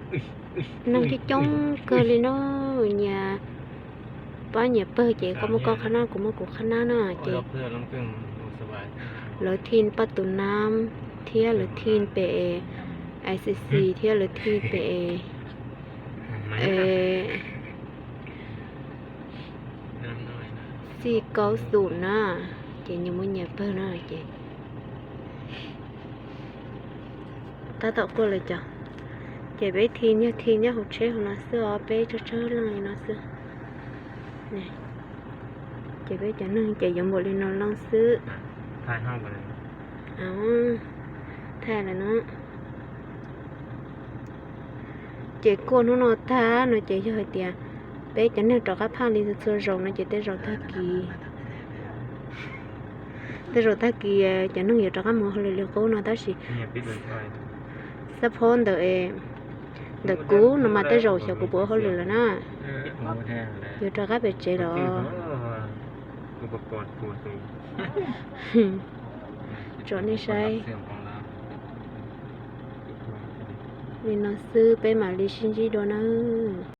Neeg coob coob kawg li no, nyias pab nyias pawg ces koj muaj koj qhab nab, kuv muaj kuv qhab nab na ces lawv thi paj tus nam thiab lawv thi pem I C C thiab lawv thi pem xij kaub xum na, ces nyias muaj nyias pawg na ces tab tom quaj lawm cov. Ces peb thi nyob, thi nyob hauv tsheb hauv no xwb os, peb tsawg tsawg leej li no xwb. Ces peb cov neeg ces yuav npaum li no leej xwb. Thaij lawm no. Ces kuaj hnub no tag no ces yog hais tias peb cov neeg rov qab phaj li txhua zaus no ces tej zaum tag kis, tej zaum tag kis cov neeg yuav rov qab mus hauj lwm li qub no tab sis xab phob ntawm, ntawm kuv no mas tej zaum xyov kuv puas ua hauj lwm lawm na. Yuav rov qab pem tsev los. Tso nej saib li no xwb peb mam li sib ntsib dua nawb.